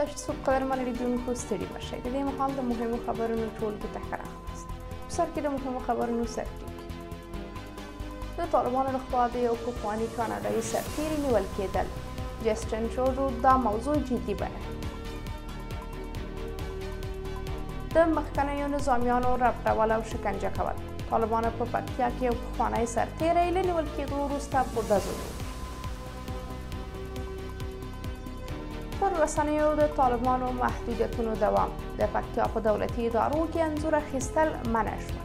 د صبح قدرمن لیدونکو ستړي مه شئ. د دې مهال د مهمو خبرونو ټولګې ته ښه راغلاست. په سر کې د مهمو خبرونو سرټکی: د طالبانو لخوا د یو پخواني کاناډایي سرتېري نیول کېدل، جسټن ټروډو دا موضوع جدي بلله. د مخکنیو نظامیانو ربړول او شکنجه کول، طالبانو په پکتیا کې یو پخوانی سرتېری له نیول کېدو وروسته په ډزو وویشت. پر رسنیو د طالبانو محدودیتونو دوام، د پکتیا په دولتي ادارو کې انځور اخیستل منع شول.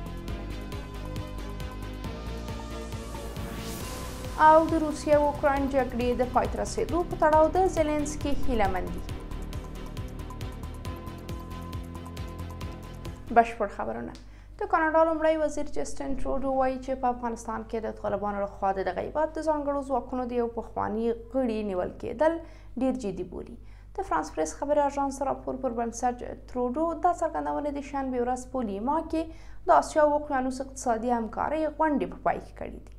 او د روسیې او اوکراین جګړې د پای ته رسېدو په تړاو د زیلینسکي هیله مندي. بشپړ خبرونه. د کاناډا لومړی وزیر جسټن ټروډو وایي چې په افغانستان کې د طالبانو لخوا د دغه هېواد د ځانګړو ځواکونو د یو پخواني غړي نیول کېدل ډېر جدي بولي. د فرانس پرس خبري اژانس راپور پر بنسټ تروډو دا څرګندونې د شنبې ورځ په لیما کې د اسیا او اقیانوس اقتصادي همکارۍ غونډې په پای کې کړې دي.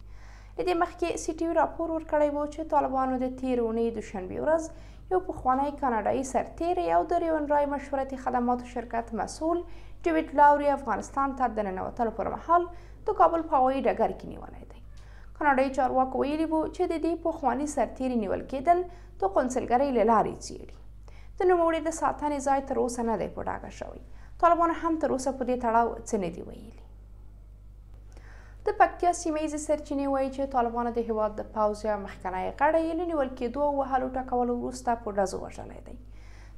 له دې مخکې سي ټي وي راپور ورکړی و چې طالبانو د تېرې اونۍ دوشنبې ورځ یو پخوانی کاناډایي سرتېری او د ریون رای مشورتي خدماتو شرکت مسؤل ډیویډ لاوري افغانستان ته د ننوتلو پر مهال د کابل په هوایي ډګر کې نیولی دی. کاناډایي چارواکو ویلي وو چې د دې پخواني سرتېري نیول کېدل د قونسلګرۍ له لارې څېړي. د نوموړي د ساتنې ځای تر اوسه نه دی په ډاګه شوی. طالبانو هم تر اوسه په دې تړاو څه نه دي ویلي. د پکتیا سیمه ییزې سرچینې وایي چې طالبانو د هیواد د پوځ یو مخکنی غړی له نیول کېدو او وهلو ټکولو وروسته په ډزو وژلی دی.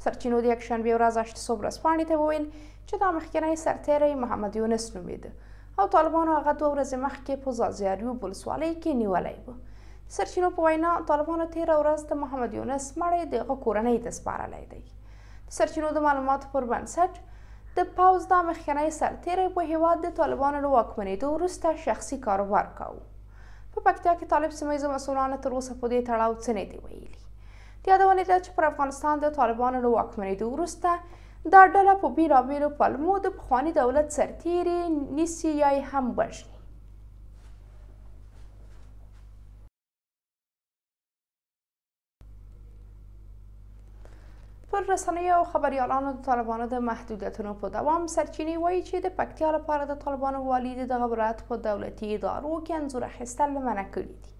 سرچینو د یکشنبې ورځ هشت صبح ورځپاڼې ته وویل چې دا مخکنی سرتېری محمد یونس نومېده او طالبانو هغه 2 ورځې مخکې په ځاځي ولسوالۍ کې نیولی و. سرچینو په وینا طالبانو تېره ورځ د محمد یونس مړی د هغه کورنۍ ته سپارلی دی. د سرچینو د معلوماتو پر بنسټ د پوځ دا مخکنی سرتېری په هیواد د طالبانو له واکمنېدو وروسته شخصي کاروبار کاوه. په پکتیا کې طالب سیمه ییزو مسؤلانو تر اوسه په دې تړاو څه نه دي ویلي. د یادونې ده چې پر افغانستان د طالبانو له واکمنېدو وروسته دا ډله په بېلابېلو پلمو د پخواني دولت سرتېري نیسي یا یې هم وژني. پر رسنیو او خبریالانو د طالبانو د محدودیتونو په دوام سرچینې وایي چې د پکتیا لپاره د طالبانو والي د دغه ولایت په دولتي ادارو کې انځور اخیستل منع کړي دي.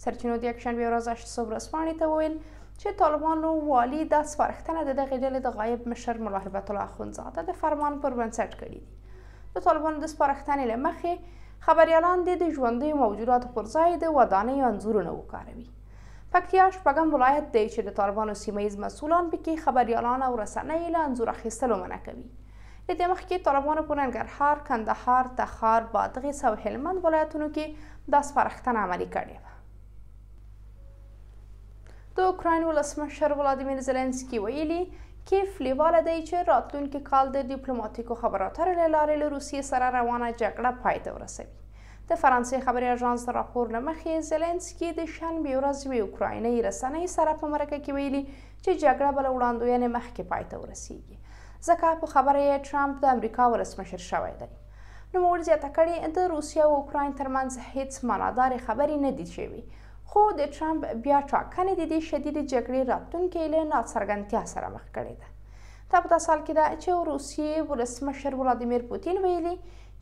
سرچینو د یکشنبې ورځ هشت صبح ورځپاڼې ته وویل چې طالبانو والي دا سپارښتنه د دغې ډلې د غایب مشر ملا هبت الله اخوندزاده د فرمان پر بنسټ کړې دي. د طالبانو د سپارښتنې له مخې خبریالان دې د ژوندیو موجوداتو پر ځای د ودانیو انځورونه وکاروي. پکتیا شپږم ولایت دی چې د طالبانو سیمه ییز مسؤلان پکې خبریالان او رسنۍ له انځور اخیستلو منع کوي. له دې مخکې طالبانو په ننګرهار، کندهار، تخار، بادغیس او هلمند ولایتونو کې دا سپارښتنه عملي کړې وه. د اوکراین ولسمشر ولادیمیر زیلنسکي ویلي کیف لیواله دی چې راتلونکي کال د ډیپلوماټیکو خبرو اترو له لارې له روسیې سره روانه جګړه پای ته ورسوي. د فرانسې خبري اژانس د راپور له مخې زیلنسکي د شنبې ورځ یوې اوکراینۍ رسنۍ سره په مرکه کې ویلي چې جګړه به له وړاندوینې مخکې پای ته ورسیږي، ځکه په خبره یې ټرمپ د امریکا ولسمشر شوی دی. نوموړي زیاته کړې د روسیې او اوکراین ترمنځ هیڅ معنادارې خبرې نه دي شوي، خو د ټرمپ بیا ټاکنې د دې شدیدې جګړې راتلونکې له ناڅرګندتیا سره مخ کړې ده. دا په داسې حال کې ده چې روسیې ولسمشر ولادیمیر پوتین ویلي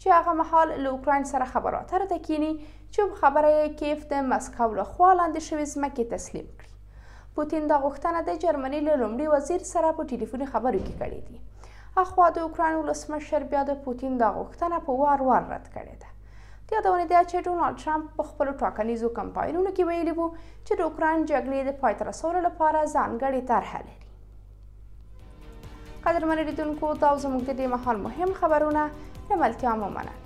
چې هغه مهال له اوکراین سره خبرو اترو ته کښېني چې په خبره یې کیف د مسکو له خوا لاندې شوې ځمکې تسلیم کړي. پوتین دا غوښتنه د جرمني له لومړي وزیر سره په ټلیفوني خبرو کې کړې دي. اخوا د اوکراین ولسمشر بیا د پوتین دا غوښتنه په وار وار رد کړې ده. د یادونې ده چې ډونالډ ټرمپ په خپلو ټاکنیزو کمپاینونو کې ویلي وو چې د اوکراین جګړې د پای ته رسولو لپاره ځانګړې طرحه لري. قدرمنو لیدونکو، دا زموږ د دې مهال مهم خبرونه. له ملتیا مو مننه.